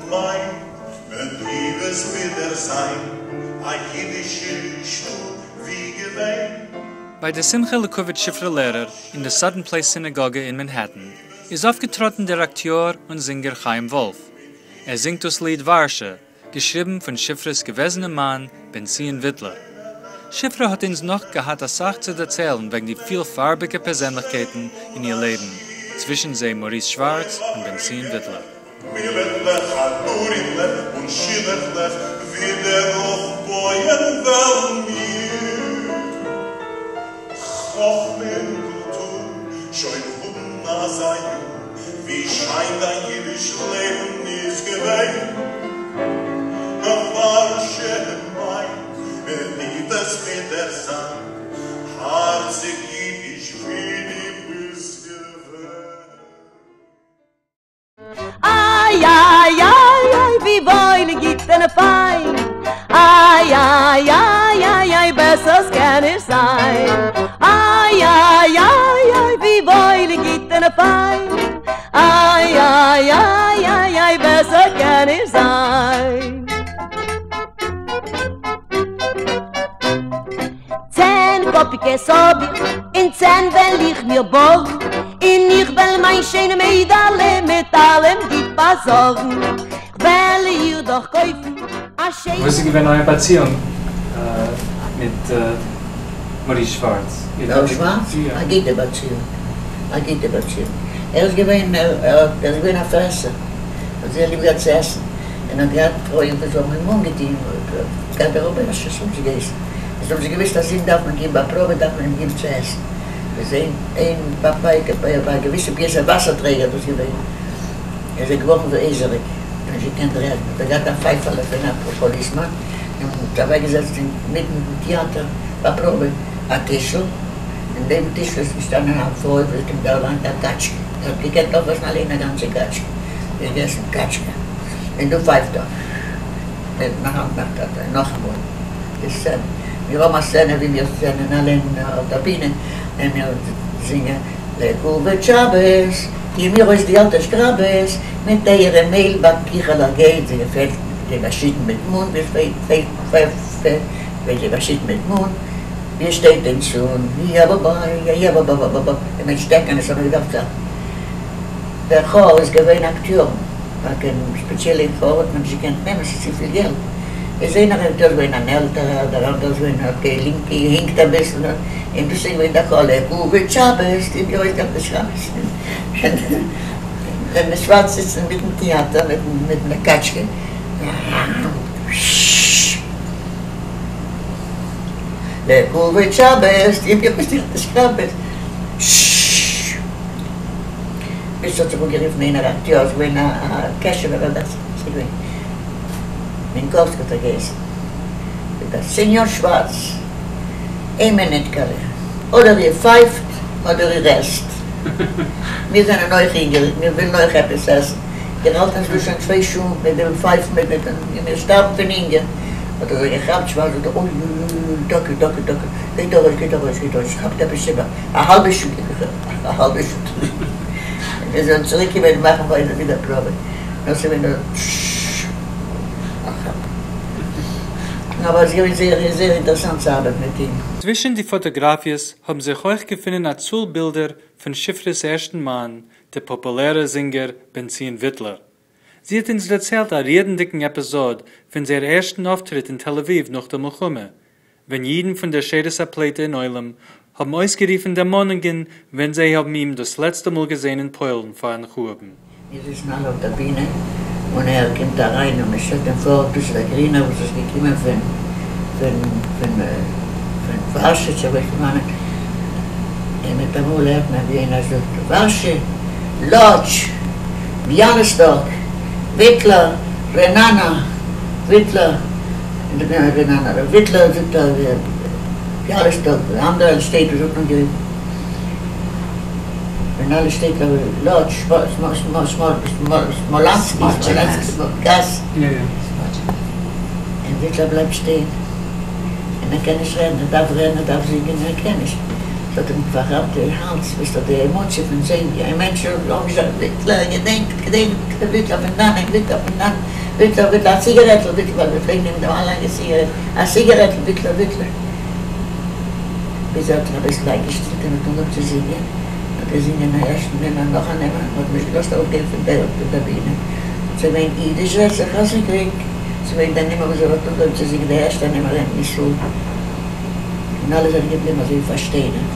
מיין, ווען דו וועסט ווידער זיין א אידישע שטאט ווי געווען. ביי די שמחה לכבוד שפרה לערער אין די סאטאן פלעיס סינאגאגע אין מאנהעטן איז אויפגעטראטן דער אקטיאר און זינגער חיים וואלף. ער זינגט דאס ליד ווארשע, געשריבן פון שפרה'ס געוועזענעם מאן בן ציון וויטלער. שפרה האט אונז נאך געהאט אסאך צו דערציילן וועגן די פילפארביגע פערזענליכקייטן אין איר לעבן, צווישן זיי מאריס שווארץ און בן ציון וויטלער. מילעכלעך, חדרימלעך און שילעכלעך ווידער אויפבויען וועלן מיר. חכמה און קולטור שוין האבן אזא יאר, ווי שיין דיין אידיש לעבן איז געווען. ווארשע מיין, ווען דו וועסט ווידער זיין, הארציג אידיש ווי דו ביסט געווען. איי איי איי איי ווי וואויל גוט און פיין איי איי איי איי איי בעסער ס'קען נישט זיין איי איי איי איי ווי וואויל גוט און פיין איי איי איי איי איי בעסער קען נישט זיין. צען קאפיקעס האב איך און צען וועל איך מיר בארגן, און איך וועל מיין שיינע מיידעלע מיט אלעם גוט באזארגן, כ'וועל איר דאך קויפן א שיינע. וואס איז געווען אייער באציאונג מיט מאריס שווארץ? מאריס שווארץ? א גוטע באציאונג, א גוטע באציאונג. ער איז געווען, ער איז געווען א פרעסער, האט זייער ליב געהאט צו עסן, און האט געהאט פרויען וואס האבן אים אנגעטוהן גארדעראבערשעס האבן זיי געהייסן, עס האבן זיי געוויסט אז אים דארף מען געבן ביי פראבע דארף מען אים געבן צו עסן, איז אין אין ביי ביי א געוויסע פיעסע וואסער טרעגער דאס געווען, איז ער געווארן אזוי הייזעריג, האט נישט געקענט רעדן, האט ער געהאט א פייפעלע פון א פאליסמאן און האט אוועק געזעצט אינמיטן טיאטער ביי פראבע א טישל, אין דעם טישל איז געשטאנען א פרוי וואס האט אים דערלאנגט א קאטשקע, ער האט געקענט אויפעסן אליין א גאנצע קאטשקע. געגעסן קאטשקע און דא פייפט ער מיט מיין האנט מאכט ער נאכאמאל די סצענע, מיר האבן א סצענע ווי מיר זענען אלע אויף דער בינע און מיר זינגען לכבוד שבת טוען מיר אויס די אלטע שקראבעס מיט אייערע מעהל באק קיכעלעך גייט זיי געפעלט זיי באשיטן מיט מון ווי זיי באשיטן מיט מון ווי עס שטייט אין צאן יאבאבאבאבאבאבאבאבא און מיט שטעקענעס האבן מיר געדארפט דער כאר איז געווען אקטיארן, פאר קיין ספעציעלע כאר האט מען נישט געקענט נעמען, ס'איז צופיל געלט. איז איינער אקטיאר געווען אן עלטערער, דער אנדערער איז געווען האט געהינקט אביסל, און דאס איז געווען דער כאר לכבוד שבת, די גרויסע שבת, ווען שווארץ זיצט אינמיטן טעאטער מיטן קאטשקע. לכבוד שבת, די גרויסע שבת. ביז ס'האט זיך אנגערופן איינער אקטיאר, איז געווען א קעשעווער אדער ס'איז געווען מינקאווסקי האט ער געהייסן, זאגט ער סעניאר שווארץ, איין מינוטקעלע, אדער איר פייפט אדער איר עסט, מיר זענען אויך הונגעריג, מיר ווילן אויך עפעס עסן, איר האלט אונז דא שוין צוויי שעה מיט דעם פייפן מיט דעם און מיר שטארבן פון הונגער, האט ער זיך געכאפט שווארץ זאגט ער אוי אוי אוי טאקע טאקע טאקע, גייט ארויס גייט ארויס גייט ארויס, כאפט עפעס איבער א האלבע שעה. א האלבע שעה און מיר זענען צוריק געווען מאכן ווייטער ווידער פראבע נאר ס'איז געווען אבער עס איז געווען זייער זייער אינטערעסאנט צו ארבעטן מיט אים. צווישן די פאטאגראפיעס האבן זיך אויך געפונען א צאל בילדער פון שפרה'ס ערשטן מאן, דער פאפולערער זינגער בן-ציון וויטלער. זי האט אונז דערציילט א רירנדיקן עפיזאד פון זייער ערשטן אויפטריט אין תל אביב נאך דער מלחמה, ווען אידן פון דער שארית הפליטה אין עולם האבן אויסגערופן דערמאנונגען ווען זיי האבן אים דאס לעצטע מאל געזען אין פוילן פארן חורבן. מיר זיצן אלע אויף דער בינע און ער קומט אריין און מען שטעלט אים פאר, דאס איז דער גרינער וואס איז געקומען פון פון פון פון ווארשע צו ווייס פון וואנעט, און מיטאמאל הערט מען ווי איינער זאגט ווארשע, לאדזש, ביאליסטאק, וויטלער, רעננה, וויטלער. וויטלער זאגט אז ביאליסטאק און אנדערע שטעט וואס האט מען גערופן און אלע שטעט לאדזש סמאלאנסקי גאס און וויטלער בלייבט שטיין און ער קען נישט רעדן ער דארף רעדן ער דארף זינגען ער קען נישט עס האט אים פארכאפט די האלז ביז די עמאציע פון זען ווי א מענטש האט אנגעזאגט וויטלער געדענקט געדענקט וויטלער פון דאנען וויטלער פון דאנען. וויטלער, וויטלער, אַ ציגערעטל, וויטלער, ווייל מיר פלעגן נעמען דעם אַ לאַנגע ציגערעט, אַ ציגערעטל, וויטלער, וויטלער. ביז ער האָט זיך אַ ביסל איינגעשטילט און האָט אָנגעהויבן צו זינגען. האָט געזונגען אַ ערשטן נומער, נאָך אַ נומער, מ'האָט אים נישט געלאָזט אַראָפּגיין פון דער פון דער בינע. ס'איז געווען אידיש, זעט זיך, חתן-קריג. ס'איז געווען דער נומער וואָס ער האָט אָנגעהויבן צו זינגען, דער ערשטער נומער אין ישראל. און אַלע זענען געבליבן אַזוי ווי פאַרשטיינערט.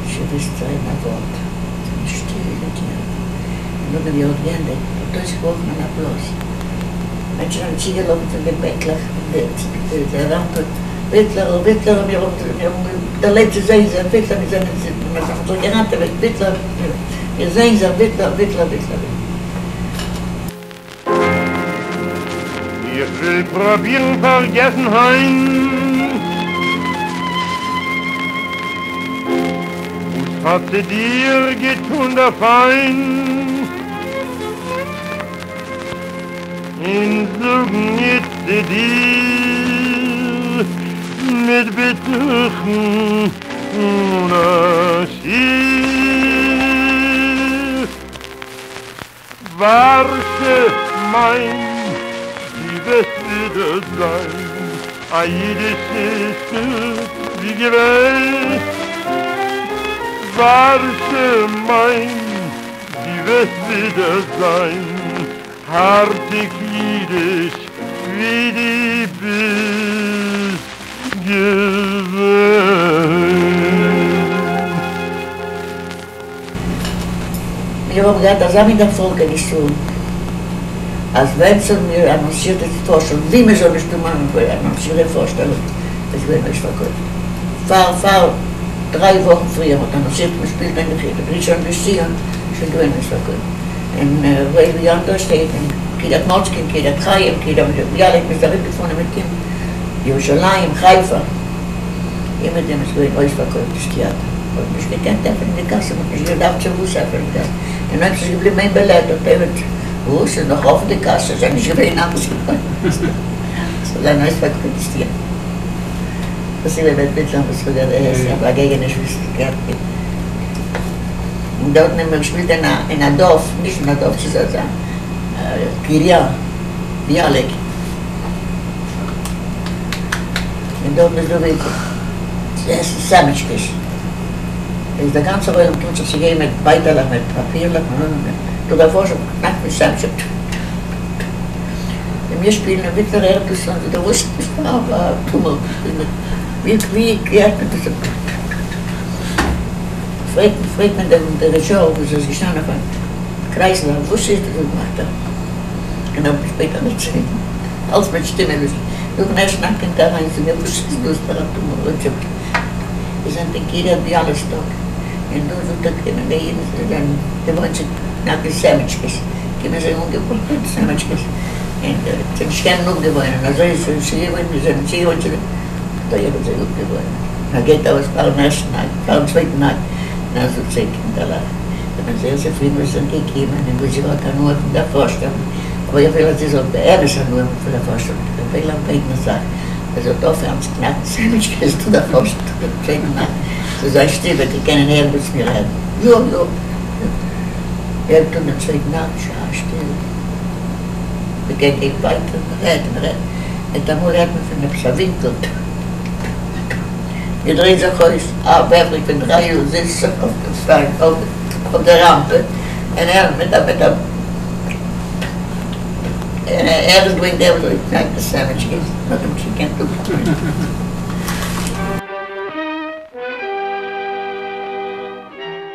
נישט געוואוסט צו רעדן אַ וואָרט. זענען שטיל געקערט. און נאָכדעם ווי ער האָט געענדיקט, האָט אויסגעבראָכן אַן אַפּלאָז. מענטשן זענען צוגעלאָפן פון די בענקלעך און די ראַמפּע. וויטלער, וויטלער, מיר האבן דערלעבט צו זען זיך, וויטלער, מיר זענען מיר האבן זיך געראטעוועט, וויטלער, מיר זעען זיך, וויטלער, וויטלער, וויטלער. איך וויל פרובירן פארגעסן היינט וואס האט צו דיר געטון דער פיינט, און זאגן איצט צו דיר מיט בטחון אן א שיעור, ווארשע מיין, דו וועסט ווידער זיין א אידישע שטאט ווי געווען. ווארשע מיין, דו וועסט ווידער זיין הארציג אידיש ווי דו ביסט געווען. מיר האבן געהאט אזא מין דערפאלג אין ישראל, אז ווען ס'האבן מיר אנאנסירט די פארשטעלונג, ווי מען זאל נישט דערמאנען פאר אנאנסירט די פארשטעלונג, איז געווען אויספארקויפט. פאר פאר דריי וואכן פריער מ'האט אנאנסירט מען שפילט אין ראשון לציון, שוין געווען אויספארקויפט. און ווי אנדערע שטעט, אין קריית מוצקין, קריית חיים, קריית ביאליק, מ'איז ארומגעפארן אומעטום, ירושלים, חיפה, אומעטום איז געווען אויספארקויפט דאס טעאטער האט נישט געקענט עפענען די קאסע, מ'האט נישט געדארפט צו וואס עפענען די קאסע, און אויב ס'איז געבליבן איין בילעט האט ער וואס איז נאך אפן די קאסע, איז נישט געווען אלעס געווען ס'זאל זיין אויספארקויפט דאס טעאטער. דאס איז געווען מיט מיטלען וואס כ'האב געהאט א באגעגעניש וואס איך האב געהאט מיט און דארטן האבן מיר געשפילט אין א אין א דארף, נישט אין א דארף, ס'איז אזא קריה ביאליק, און דארטן איז דא ווי צו עסן סענדוויטשקעס, איז דער גאנצער עולם קומט זיך צו גיין מיט בייטעלעך מיט פאפירלעך און דא דער פארשער קנאקט מיט סענדוויטש טק טק טק, און מיר שפילן און וויטלער הערט דאס און זאגט וואס איז דאס פאר א טומל, ווי ווי הערט מען דאס טק טק טק טק. פרעגט פרעגט מען דעם רעזשאר וואס איז געשטאנען אויפן קרייזל וואס איז דאס מאכט ער און האט שפעטער דערציילט אלס מיט שטימע לשון נאכן ערשטן אקט קומט ער אריין צו מיר וואס איז דאס פאר א טומל און זאגט איר זענט אין קרית ביאליסטאק און דא זאגט ער קומען די אידן זיי זענען געוואוינט צו קנאקן סענדוויטשקעס קומען זיי אנגעפולט מיט סענדוויטשקעס און זיי נישט קענען אפגעוואוינען אזוי איז צוגעוואוינט מיר זענען צוגעוואוינט צו דעם האט ער זיי אפגעוואוינט. ער גייט ארויס פארן ערשטן אקט, פארן צווייטן אקט, און ער זאגט זיי, קינדערלעך, איך בין זייער צופרידן וואס איר זענט געקומען און וואס איר האט הנאה פון דער פארשטעלונג, אבער איך וויל אז איר זאלט באמת הנאה האבן פון דער פארשטעלונג, איך וויל אייך בעטן א זאך, איר זאלט אויפהערן צו קנאקן סענדוויטשקעס צו דער פארשטעלונג דעם צווייטן אקט, ס'איז זייער שטיל, וועט איר קענען הערן וואס מיר רעדן. יא, יא, יא. ער הייבט אן דעם צווייטן אקט, שא, שטיל. מ'גייט ווייטער, מ'רעדט, מ'רעדט, מיטאמאל הערט מען פון עפעס א ווינקל, טפ, טפ, טפ. מיר דרייען זיך אויס, א בעבעריק פון דריי יאר זיצט זיך אויף דעם שטיין אויף דער ראמפע, און ער מיט א מיט א און ער איז געווען דער וואס האט געקנאקט די סענדוויטשקעס, מען האט אים נישט געקענט אפקומען.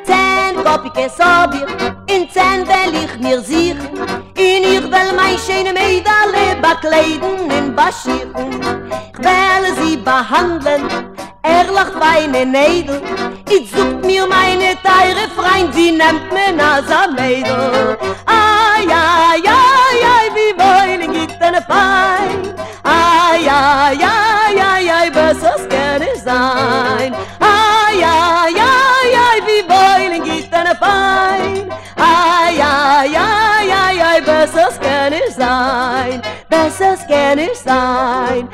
צען קאָפּיקעס האָב איך, און צען וועל איך מיר זוכן, און איך וועל מיין שיינע מיידעלע באַקליידן און באַשיכן. כ'וועל זי באַהאַנדלען ערלעך, פיין און איידל. איצט זאָגט מיר, מיינע טייערע פריינט, ווי נעמט מען אַזאַ מיידל? איי, איי, איי, איי, ווי וואויל און גוט און פיין. איי, איי, איי, איי, איי, בעסערס קען נישט זיין. איי, איי, איי, איי, ווי וואויל און גוט און פיין. איי, איי, איי, איי, איי, בעסערס קען נישט זיין. בעסערס קען נישט זיין.